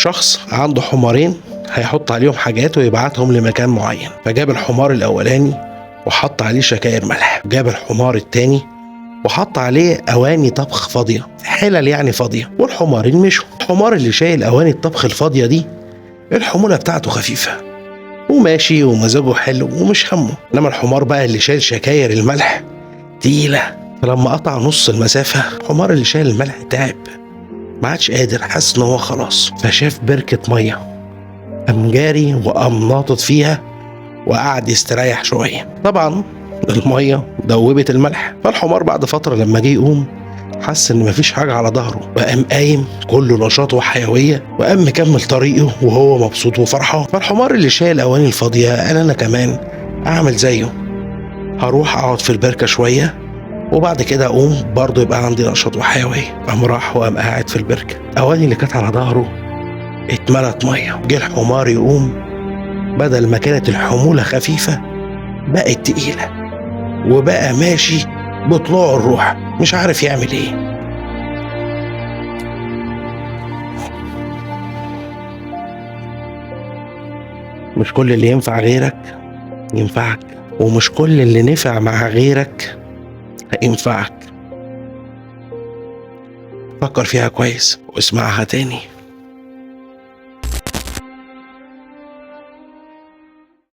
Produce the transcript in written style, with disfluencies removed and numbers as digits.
شخص عنده حمارين هيحط عليهم حاجات ويبعتهم لمكان معين، فجاب الحمار الاولاني وحط عليه شكاير ملح، جاب الحمار التاني وحط عليه اواني طبخ فاضية، حلل يعني فاضية، والحمارين مشوا. الحمار اللي شايل اواني الطبخ الفاضيه دي الحمولة بتاعته خفيفة وماشي ومزاجه حلو ومش همه، انما الحمار بقى اللي شايل شكاير الملح تقيلة، فلما قطع نص المسافة الحمار اللي شايل الملح تعب، ما عادش قادر، حس ان هو خلاص، فشاف بركة مية قام جاري وقام ناطط فيها وقعد يستريح شوية. طبعا المية دوبت الملح، فالحمار بعد فترة لما جه يقوم حس ان مفيش حاجة على ظهره، وقام قايم كله نشاط وحيوية وقام مكمل طريقه وهو مبسوط وفرحان. فالحمار اللي شايل اواني الفاضيه قال انا كمان اعمل زيه، هروح اقعد في البركة شوية وبعد كده اقوم برضه يبقى عندي نشاط وحيوية. قام راح وقام قاعد في البركة، اواني اللي كانت على ظهره اتملت مية. جه الحمار يقوم، بدل ما كانت الحمولة خفيفة بقت تقيلة، وبقى ماشي بطلوع الروح مش عارف يعمل ايه. مش كل اللي ينفع غيرك ينفعك، ومش كل اللي نفع مع غيرك هينفعك. فكر فيها كويس واسمعها تاني.